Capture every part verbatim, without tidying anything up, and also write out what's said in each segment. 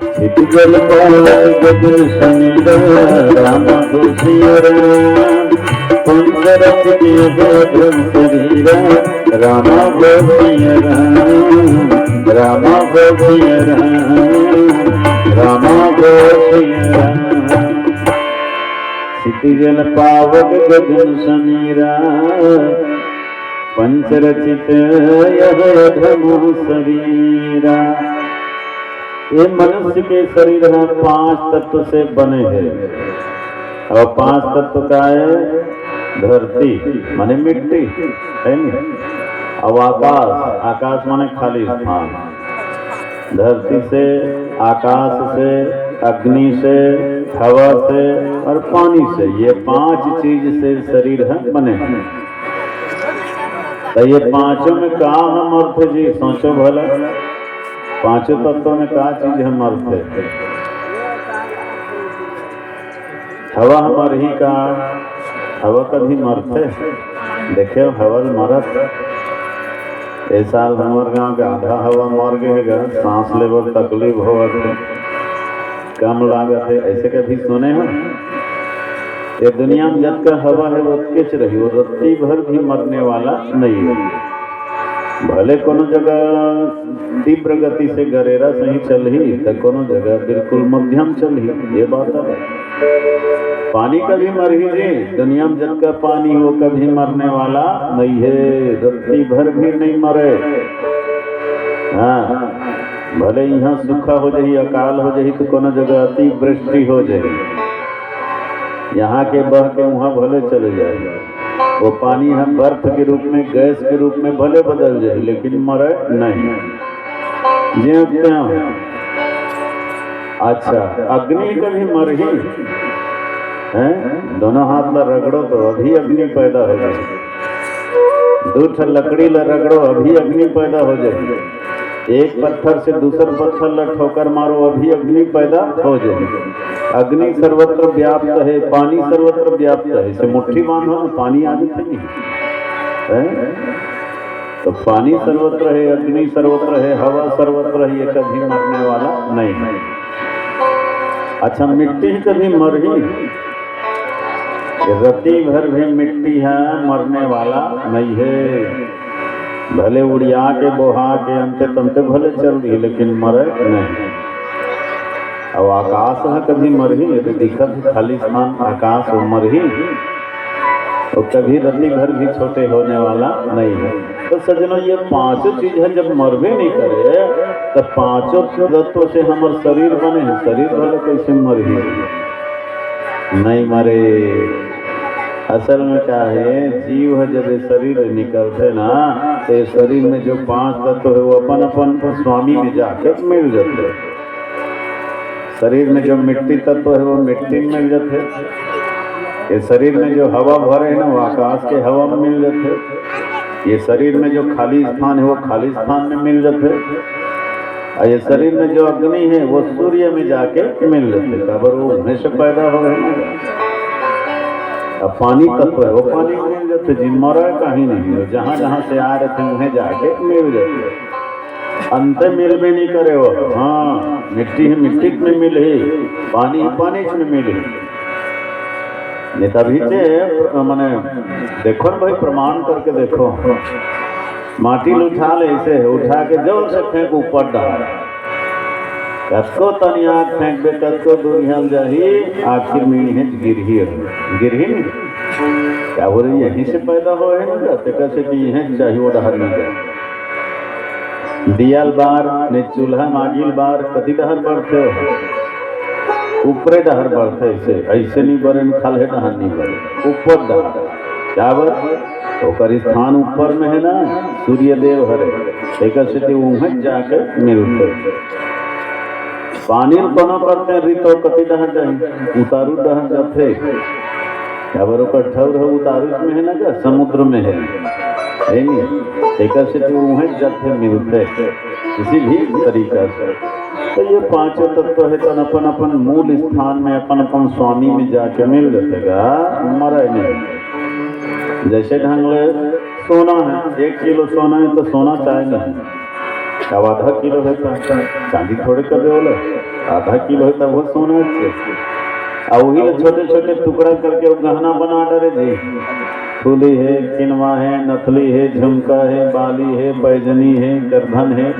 हित जल पावन गगन समीरा, राम घोषिया राम। पंचरथ के अवधम शरीरा, राम घोषिया राम। राम घोषिया राम। राम घोषिया राम। क्षितिजल पावक गगन समीरा, पंचरचित यह अधम शरीरा। ये मनुष्य के शरीर ह पांच तत्व से बने हे। अउ पांच तत्व का हे? धरती माने मिट्टी, हे नी? अउ आकाश, आकाश माने खाली स्थान। धरती से, आकाश से, अग्नि से, हवा से अउ पानी से, ये पांच चीज से शरीर ह बने हे। त ये पांचों में का ह मरथे जी? सोचो भला, पांचों तत्व में का चीज ह मरथे? हवा ह मरही का? हवा कभी मरथे? देखे हवा ल मरत? ए साल हमर गांव के आधा हवा मर गे हे गा, सांस ले बर तकलीफ होवत हे, कम लागत हे, ऐसे कभी सुने हो? ये दुनिया में जतका हवा हे, ओतकेच रही, वो रत्ती भर भी मरने वाला नहीं है। भले कोनो जगह तीव्र गति से गरेरा सही चलही, त कोनो जगह बिल्कुल मध्यम चलही, ये बात है। पानी कभी मरही जी, दुनिया में जतका पानी वो कभी मरने वाला नहीं है, रत्ती भर भी नहीं मरे। हाँ, भले यहाँ सूखा हो जाही, अकाल हो जाही, तो कोनो जगह अतिवृष्टि हो जाही, यहाँ के बह के वहाँ भले चले जाए, वो पानी हम बर्फ के रूप में, गैस के रूप में भले बदल जाए, लेकिन मरे नहीं। ज्यों त्यों। अच्छा, अग्नि कभी मरही? हैं? दोनों हाथ ला रगड़ो तो अभी अग्नि पैदा हो जाए। दू ठो लकड़ी ला रगड़ो, अभी अग्नि पैदा हो जाए। एक पत्थर से दूसर पत्थर ला ठोकर मारो, अभी अग्नि पैदा हो जाए। अग्नि सर्वत्र व्याप्त है, पानी सर्वत्र व्याप्त है। इसे मुट्ठी बांधो ना, पानी आ जाते नहीं है। तो पानी सर्वत्र है, अग्नि सर्वत्र है, हवा सर्वत्र है, ये कभी मरने वाला नहीं है। अच्छा, मिट्टी ही कभी मरही? ये रत्ती भर भी मिट्टी है, मरने वाला नहीं है। भले उड़िया के, बोहा के, अंते तंते भले चल दी, लेकिन मरे नहीं। अब आकाश ह कभी मरही? ये तो दिखत है खाली स्थान, आकाश वो मरही, वो कभी रत्ती भर भी छोटे होने वाला नहीं है। तो सज्जनों, ये पांचों चीज है, जब मरबे नहीं करे, तो पांचों तत्व से हमर शरीर बने है, शरीर भले कैसे मरही, नहीं मरे। असल में का है, जीव ह जब ये शरीर ले निकलथे ना, तो ये शरीर में जो पांच तत्व है, वो अपन अपन स्वामी में जाके मिल जाते। शरीर में जो मिट्टी तत्व है, वो मिट्टी में मिल जाते। ये शरीर में जो हवा भरे है ना, वो आकाश के हवा में मिल जाते। ये शरीर में जो खाली स्थान है, वो खाली स्थान में मिल जाते। अउ ये शरीर में जो अग्नि है, वो सूर्य में जाके मिल लेथे, काबर वो उहें से पैदा होय हे ना। अब पानी तत्व है, वो पानी में मिल जाथे, जी मरे कहीं नहीं, वो जहाँ जहाँ से आय रथे, उहें जाके मिल जाथे। अंते मिलबे नहीं करे वो। हाँ, मिट्टी ही मिट्टी में मिलही, पानी ही पानी में मिलही। नहीं तभी ते, मने, देखो ना भाई, प्रमाण करके देखो। माटी ल उठा ले, ऐसे उठा के जोर से फेंक ऊपर डाल। कतको तनिया फेंकबे, कतको दूरिहा ल जाही, आखिर में इहें गिरही, गिरही नहीं। क्या बोले, यहीं से पैदा होय हे ना, तेकर से कि इहें चाहिए, वो डहर नहीं जाए। दिया ल बार, नहीं चूल्हा म आगी ल बार, कति डहर बढ़थे? ऊपरे डहर बढ़थे, ऐसे, ऐसे नहीं बरे, खाल्हे डहर नहीं बरे, ऊपर डहर। काबर? ओकर स्थान ऊपर में हे ना, सूर्य देव हरे, एकर सेती उहें जाके मिलथे। पानी ल कोनो करते रितो कति डहर जाही, उतारू डहर जाथे। काबर ओकर ठौर ह उतारू में हे ना, का समुद्र में हे, हे नी? एकर सेती उहें जाथे मिलथे, किसी भी तरीका से। तो ये पांचों तत्व हे, तन अपन अपन मूल स्थान में, अपन अपन स्वामी में जाके मिल जाथे गा, मरे नहीं। जैसे ढंग ले सोना है, एक किलो सोना है तो सोना चाय नहीं, अब आधा किलो है तो चांदी थोड़े कर दे बोले। आधा किलो हे, तब वो सोना हे। आ वही ला छोटे छोटे टुकड़ा करके वो गहना बना डरे जी। फूली हे, किनवा हे, नथली हे, झुमका हे, बाली हे, पैजनी हे, करधन हे।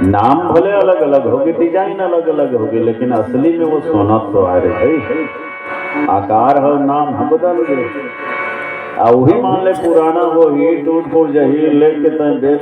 नाम भले अलग अलग होगे, डिजाइन अलग अलग होगे, लेकिन असली में वो सोना तो आय रे भाई। आकार ह, नाम ह बदल गे। आ वही मान ले पुराना होही, टूट फूट जाही, लेके तैं बेच